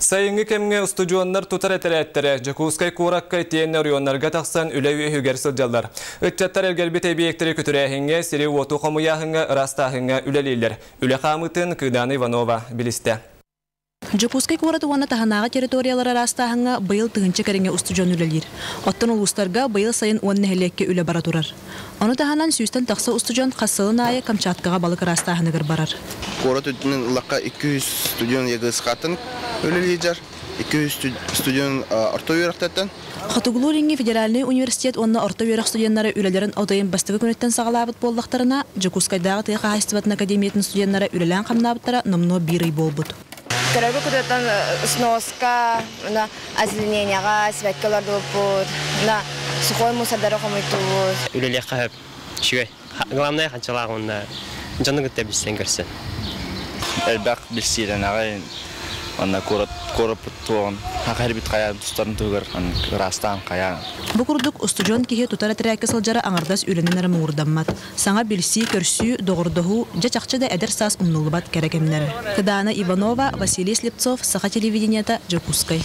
Сайыҥҥы кэмҥэ устудьуоннар тутар этэрээттэрэ Дьокуускай куоракка итиэннэ оройуоннарга тахсан үлэ үөһүгэр сылдьаллар. Ыччаттар эргэрбит эбийиэктэри көтүрээһиҥҥэ, сири-уоту хомуйааһыҥҥа, ыраастааһыҥҥа үлэлииллэр. Үлэ хаамыытын Кыыдаана Иванова билистэ. Дьокуускай куораты уонна таһынааҕы территориялары ыраастааһыҥҥа быйыл тыһыынча кэриҥэ устудьуон үлэлиир. Оттон улуустарга быйыл сайын уон нэһилиэккэ үлэ бара турар. Ону таһынан сүүстэн тахса устудьуон хас сылын аайы Камчаткаҕа балык ыраастааһыныгар барар. Куорат үрдүнэн ыллахха 200 студент ЕГСХ-тан үлэлиир, 200 студент орто үөрэхтэртэн. Хотугулуу-Илиҥҥи федеральнай университет уонна орто үөрэх студеннара үлэлэрин от ыйын бастакы күнүттэн саҕалаабыт буоллахтарына, Дьокуускайдааҕы тыа хаһаайыстыбатын академиятын студеннара үлэлээн хамнаабыттара номнуо биир ый буолбут. Көрөргө кытыттан сноска, озеленениеҕа сибэкки олордубуппут, сухой мусордары хомуйтуубут. Үлэлиэххэ сөп. Үчүгэй. Главное ханчалаах уонна дьону кытта билсэн көрсөн. Элбэх билсиилэнэҕин уонна куорат куораппыт туоҕун хахайбит хайаан тустарын туһугар ыраастаан хайаан. Бу курдук устудьуон киһи тутар этэрээккэ сылдьара аҥардас үлэнэн эрэ муҥурдаммат. Саҥа билсии-көрсүү, доҕордоһуу, дьэ чахчы да эдэр саас умнуллубат кэрэ кэмнэрэ. Кыдаана Иванова, Василий Слепцов, Саха телевидениета, Дьокуускай.